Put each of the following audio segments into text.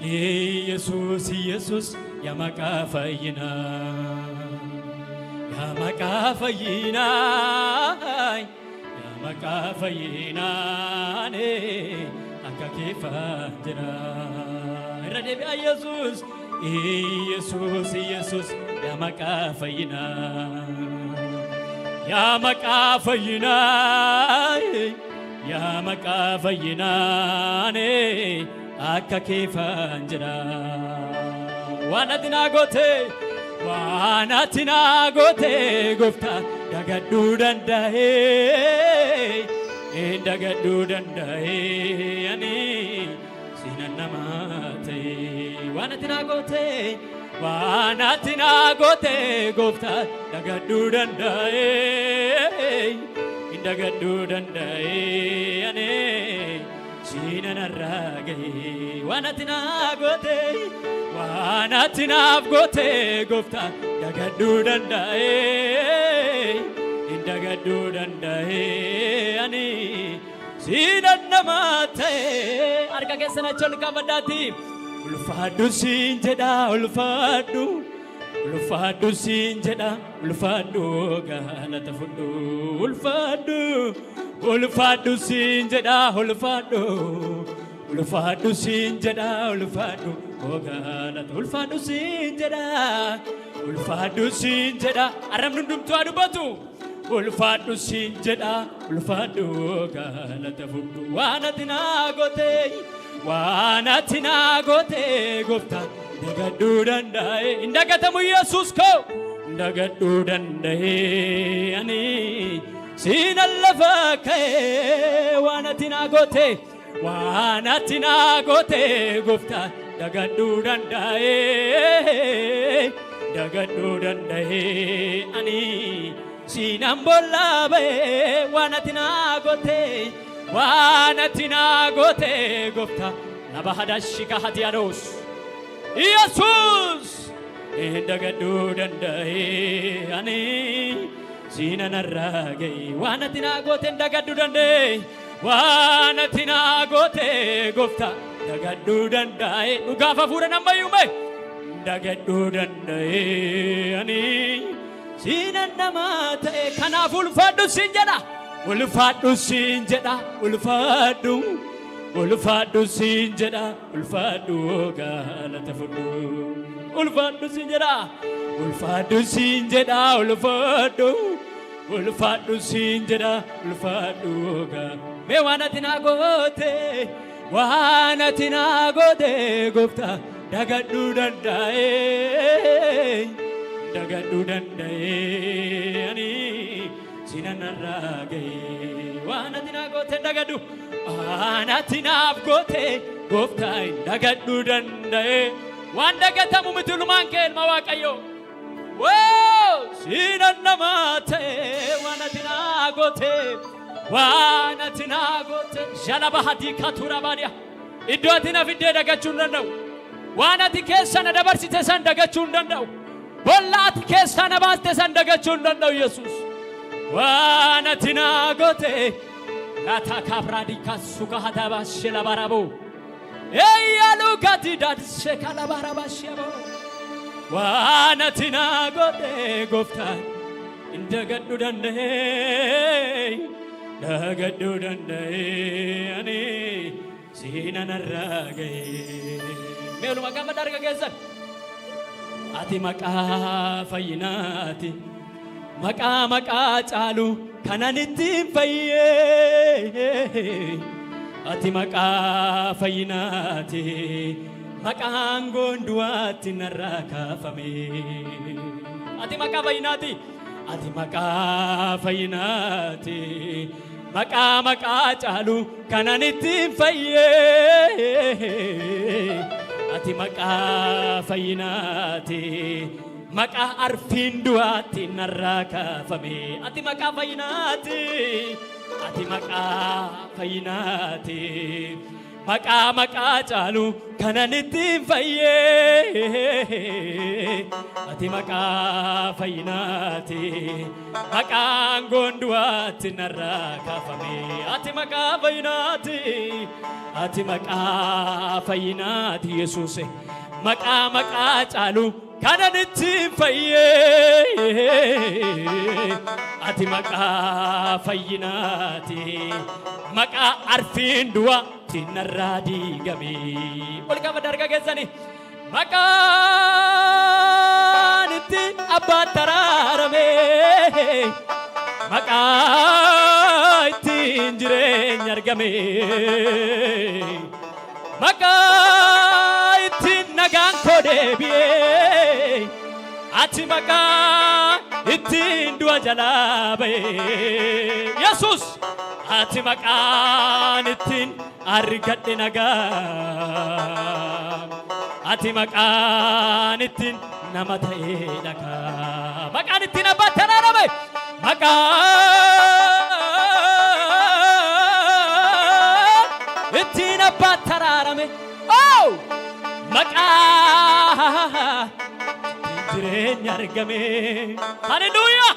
Yesuus, Yesuus, yaa maqaa fayyinaa. Yaa maqaa fayyinaa. Yaa maqaa fayyinaa. Akka keefaan jira. Irra deebi'aa Yesuus. Yesuus, Yesuus, yaa maqaa fayyinaa. Yaa maqaa fayyinaa. Yaa maqaa fayyinaa. Akka keefaan jira. Waan ati naa goote, waan ati naa goote, gooftaa, dagadhuu danda'ee, dagadhuu danda'ee ani siinan nama ta'e. Waan ati naa goote, waan ati naa goote, gooftaa, dagadhuu danda'ee, dagadhuu danda'ee ani siinan har'aa ga'e. Waan ati naa goote, waan ati naaf goote, gooftaa, dagadhuu danda'ee, dagadhuu danda'ee ani siinan nama ta'e. Harka keessan achi ol qabadhaati. Ulfaadhu siin jedha, ulfaadhu. Ulfaadhu siin jedha, ulfaadhu, galata fudhu. Ulfaadhu, ulfaadhu siin jedha, ulfaadhu. Ulfaadhu siin jedha, ulfaadhu, galata. Ulfaadhu siin jedha, ulfaadhu siin jedha. Arrabni hundumtuu haa dubbatu. Ulfaadhu siin jedha, ulfaadhu, galata fudhu. Waan ati naa goote, waan ati naa goote, gooftaa, dagadhuu danda'e. Hin dagatamu, Yesuus koo. Dagadhuu danda'e ani siinan lafa ka'e. Waan ati naa goote, waan ati naa goote, gooftaa, dagadhuu danda'e, dagadhuu danda'e ani siinan bollaa ba'e. Waan ati naa goote, waan ati naa goote, gooftaa, laba hadashika hatiyados Yesuus, dagadhuu danda'e ani siinan har'aa ga'e. Waan ati naa goote dagadhuu danda'e. Waan ati naa goote, gooftaa, dagadhuu danda'e. Dhugaaf hafuura nammayyuume dagadhuu danda'e ani siinan namaa ta'e. Kanaaf ulfaadhu siin jedha, ulfaadhu siin jedha, ulfaadhu, ulfaadhu siin jedha, ulfaadhu, galata fudhu. Ulfaadhu siin jedha, ulfaadhu siin jedha, ulfaadhu, ulfaadhu siin jedha, ulfaadhu. Mee waan ati naa goote, waan ati naa goote, gooftaa, dagadhuu danda'e, dagadhuu danda'e ani sinan narraa ga'e. Waan ati naa goote dagadhu, waan ati naaf goote, gooftaa, hin dagadhuu danda'e. Waan dagatamu miti ulumaan kee, ilma Waaqayyoo. Woo! Sinan namaa ta'e. Waan ati naa goote, waan ati naa goote, jalaba hadii katura baadiya. Iddoo ati na fiddee dagachuu hin danda'u. Waan ati keessa na dabarsite san dagachuu hin danda'u. Bolla ati keessaa na baaste san dagachuu hin danda'u, Yesuus. Waan ati naa goote laata kaabraadii suka hatabaa shila baraboo. Eeyyalu gati daadse kalabarabashebo. Waan ati naa goote, gooftaa, hin dagadhu danda'e, dagadhuu danda'e ani siinan har'aa ga'e. Mee walumaa gaafa darga keessan. Ati maqaa fayyinaati. Maqaa maqaa caalu kanan ittiin fayyee. Ati maqaa fayyinaati. Maqaan goonduwaatti narraa kaafame. Ati maqaa fayyinaati. Ati maqaa fayyinaati. Maqaa maqaa caalu kanan ittiin fayyee. Ati maqaa fayyinaati. Maqaa arfiin du'aatti narraa kaafame. Ati maqaa fayyinaati. Ati maqaa fayyinaati. Maqaa maqaa caalu kanan ittiin fayyee. Ati maqaa fayyinaati. Maqaan gonduwaatti narraa kaafame. Ati maqaa fayyinaati. Ati maqaa fayyinaati, Yesuus. Maqaa maqaa caalu kanan ittiin fayyee. Ati maqaa fayyinaati. Maqaa arfiin du'aatti narraa diigame. Ol qaba darga keessanii. Maqaan itti abbaan taraarame. Maqaa ittiin jireenya argame. Maqaa ittiin nagaan koo deebi'ee. Ati maqaa ittiin du'a jalaa ba'e. Yesus, ati maqaan ittiin argadhe nagaa. Ati maqaan ittiin nama ta'ee dhagaa. Maqaan ittiin abbaan taraarame. Maqaan ittiin abbaan taraarame. Oh! Maqaa jireenya argame. Haleluuyaa!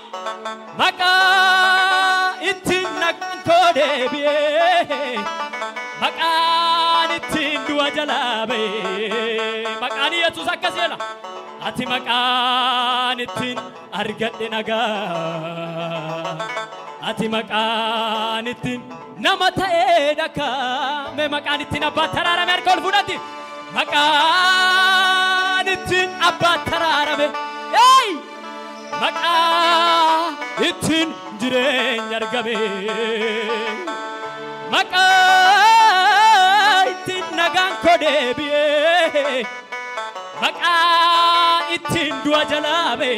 Maqaa ittiin nagaan koo deebi'ee. Maqaan ittiin du'a jalaa ba'e. Maqaan Yesuus akkas jedha. Ati maqaan ittiin argadhe nagaa. Ati maqaan ittiin nama ta'ee dhagaa. Mee maqaan ittiin abbaa taraarame harka ol fudhati. Maqaan ittiin abbaa taraarame. Hey! Maqaa ittiin jireenya argame. Maqaa ittiin nagaan koo deebi'ee. Maqaa ittiin du'a jalaa ba'e.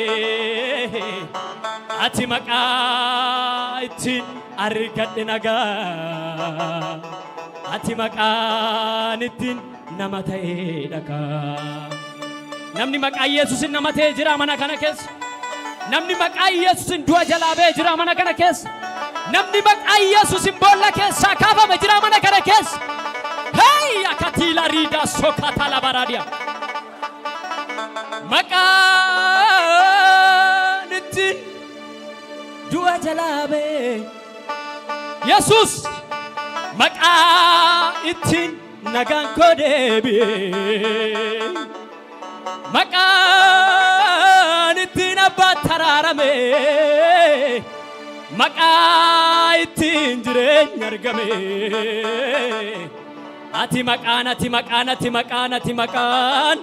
Ati maqaa ittiin argadhe nagaa. Ati maqaan ittiin nama ta'ee dhagaa. Namni maqaa Yesuusin nama ta'ee jira mana kana keessa. Namni maqaa Yesuusin du'a jalaa ba'ee jira mana kana keessa. Namni maqaa Yesuusin boolla keessaa kaafame jira mana kana keessa. Hey, akatiila riidaa sokataa labaraadiya. Maqaan ittiin du'a jalaa ba'e. Yesuus, maqaa ittiin nagaan koo deebi'e. Maqaan ittiin abbaa taraarame. Maqaa ittiin jireenya argame. Ati maqaan, ati maqaan, ati maqaan, ati maqaan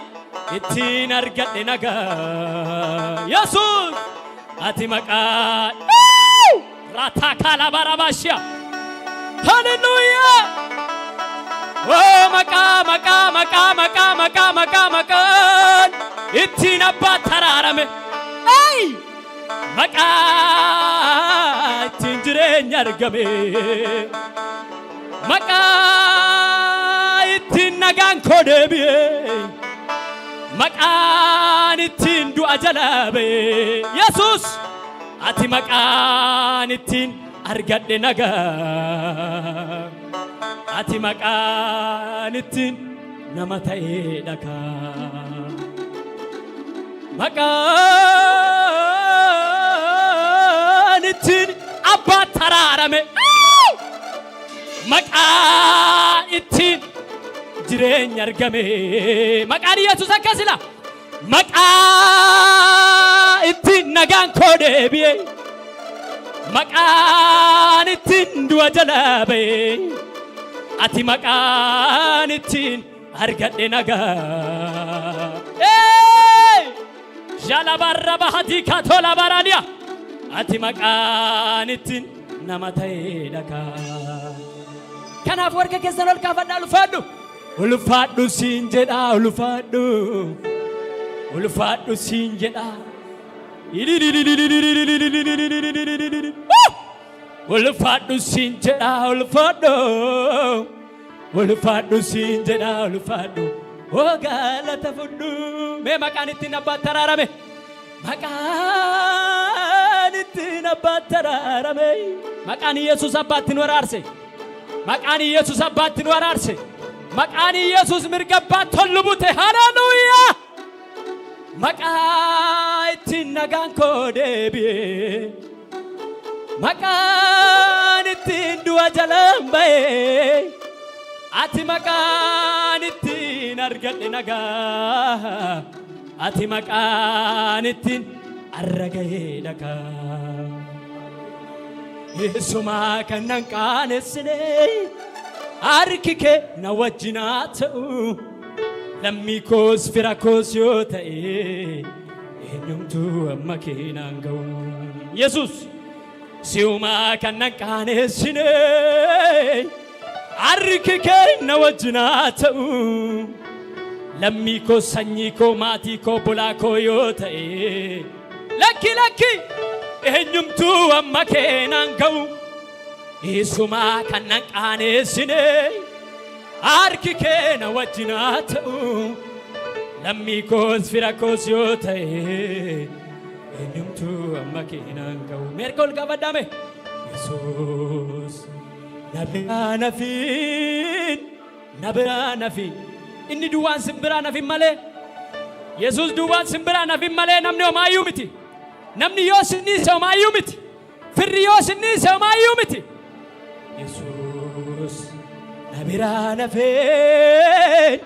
ittiin argadhe nagaa. Yesuus, ati maqaan. Rataa kalabarabashiya. Haleluuyaa. Oh, maqaa, maqaa, maqaa, maqaa, maqaa, maqaa, maqaan ittiin abbaa taraarame. Ay! Maqaa ittiin jireenya argame. Maqaa ittiin nagaan koo deebi'e. Maqaan ittiin du'a jalaa ba'e. Yesuus, ati maqaan ittiin argadhe nagaa. Ati maqaan ittiin nama ta'ee dhagaa. Maqaan ittiin abbaa taraarame. Maqaa ittiin jireenya argame. Maqaan Yesuus akkasila. Maqaa ittiin nagaan koo deebi'e. Maqaan ittiin du'a jalaa ba'e. Ati maqaan ittiin argadhe nagaa. Hey! Jalabarra bahatii katola baraaniya. Ati maqaan ittiin nama ta'ee dhagaa. Kanaaf warra keessan ol kaafadhaa, ulfaadhu. Ulfaadhu siin jedhaa, ulfaadhu. Ulfaadhu siin jedhaa. Ulfaadhu siin jedhaa, ulfaadhu. Ulfaadhu siin jedhaa, ulfaadhu. Oo, galata fudhu. Mee maqaan ittiin abbaan taraarame. Maqaan ittiin abbaan taraarame. Maqaan Yesuus abbaatti nu araarse. Maqaan Yesuus abbaatti nu araarse. Maqaan Yesuus mirga abbaatti ol nu bute. Haleluuyaa! Maqaa ittiin nagaan koo deebi'e. Maqaan ittiin du'a jalaan ba'e. Ati maqaan ittiin argadhe nagaa. Ati maqaan ittiin arra ga'ee dhagaa. Yesumaa kan nan qaanessine harki kee na wajjin haa ta'u. Lammii koos fira koos yoo ta'e eenyumtuu amma kee naan ga'u. Yesus si'umaa kan nan qaanessine harki kee na wajjin haa ta'u. Lammii koo, sanyii koo, maatii koo, bulaa koo yoo ta'e, lakki lakki, eenyumtuu amma kee naan ga'u. Isumaa kan nan qaanessine harki kee na wajjin haa ta'u. Lammii koos fira koos yoo ta'e eenyumtuu amma kee naan ga'u. Meerka ol qabadhaame. Yesuus na biraa nafiin, na biraa nafiin. Inni duwwaan sin biraa nafin malee, Yesuus duwwaan sin biraa nafin malee namni homaayyuu miti. Namni yoo sin dhiise homaayyuu miti. Firri yoo sin dhiise homaayyuu miti. Yesuus na biraa nafeen,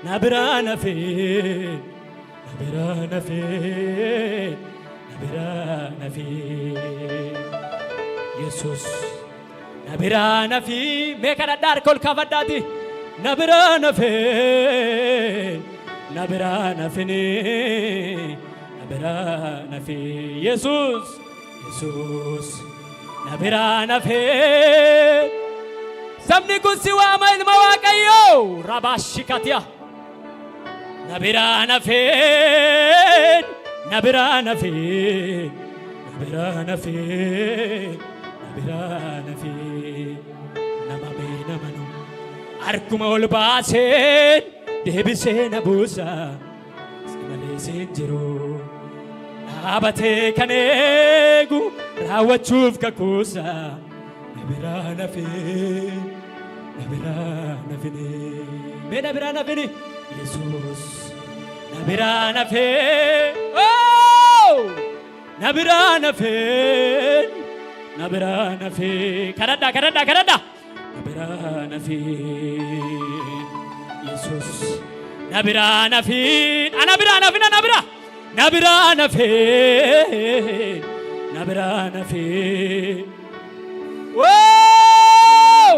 na biraa nafeen, na biraa nafeen, na biraa nafeen. Yesuus na biraa nafii. Mee kadhadhaa, harka ol kaafadhaati. Na biraa nafeen, na biraa nafinii, na biraa nafii. Yesuus, Yesuus na biraa nafee. Sabni kun si waama, ilma Waaqayyoo rabaashikatiya. Na biraa nafeen, na biraa nafeen, na biraa nafeen, na biraa nafeen. Nama mee namanu harkuma ol baaseen deebisee na buusa. Si malee siin jiru dhaabatee kan eegu raawwachuuf kakuusa. Na biraa nafee, na biraa nafine, mee na biraa nafini. Yesuus na biraa nafee, oh! Na biraa nafee, na biraa nafee. Kadhadhaa, kadhadhaa, kadhadhaa. Na biraa nafee, Yesuus na biraa nafii, ana biraa nafina, na biraa, na biraa nafee, na biraa nafee. Wow!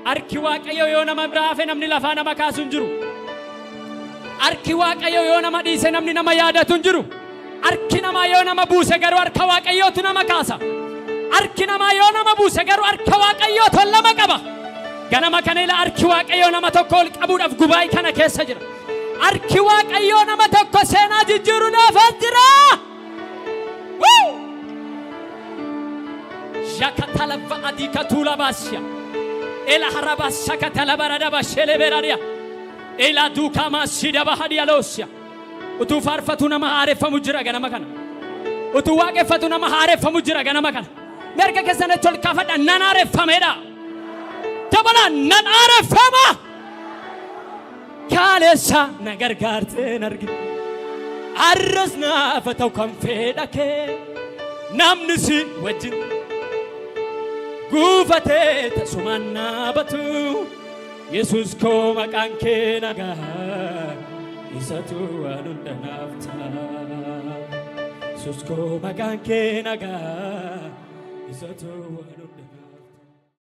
Harki Waaqayyo yoo nama biraa hafe namni lafaa nama kaasu hin jiru. Harki Waaqayyo yoo nama dhiise namni nama yaadatu hin jiru. Harki namaa yoo nama buuse garuu harka Waaqayyootu nama kaasa. Harki namaa yoo nama buuse garuu harka Waaqayyootu ol nama qaba. Ganama kana ila harki Waaqayyoo nama tokko ol qabuudhaaf gubaa'ii kana keessa jira. Harki Waaqayyoo nama tokko seenaa jijjiiruudhaaf as jira. Woo! Shakatalava adikatula basya. Ela haraba sakatala baradaba sheleberaria. Ela duukama sidaba hadialosya. Utuu faarfatu nama haareffamu jira ganama kana. Utuu waaqeffatu nama haareffamu jira ganama kana. Mirga keessan achi ol kaafadha, nan haareffameedha. Dabalaa, nan haareffama. Kaaleessa na gargaarteen argine. Arras naafa ta'u kan fedha kee. Namni si wajjin guufatee tasumaan dhaabatu. Yesuus koo, maqaan kee nagaa, isatu waan hunda naaf ta'a. Yesuus koo, maqaan kee nagaa, isatu waan hunda.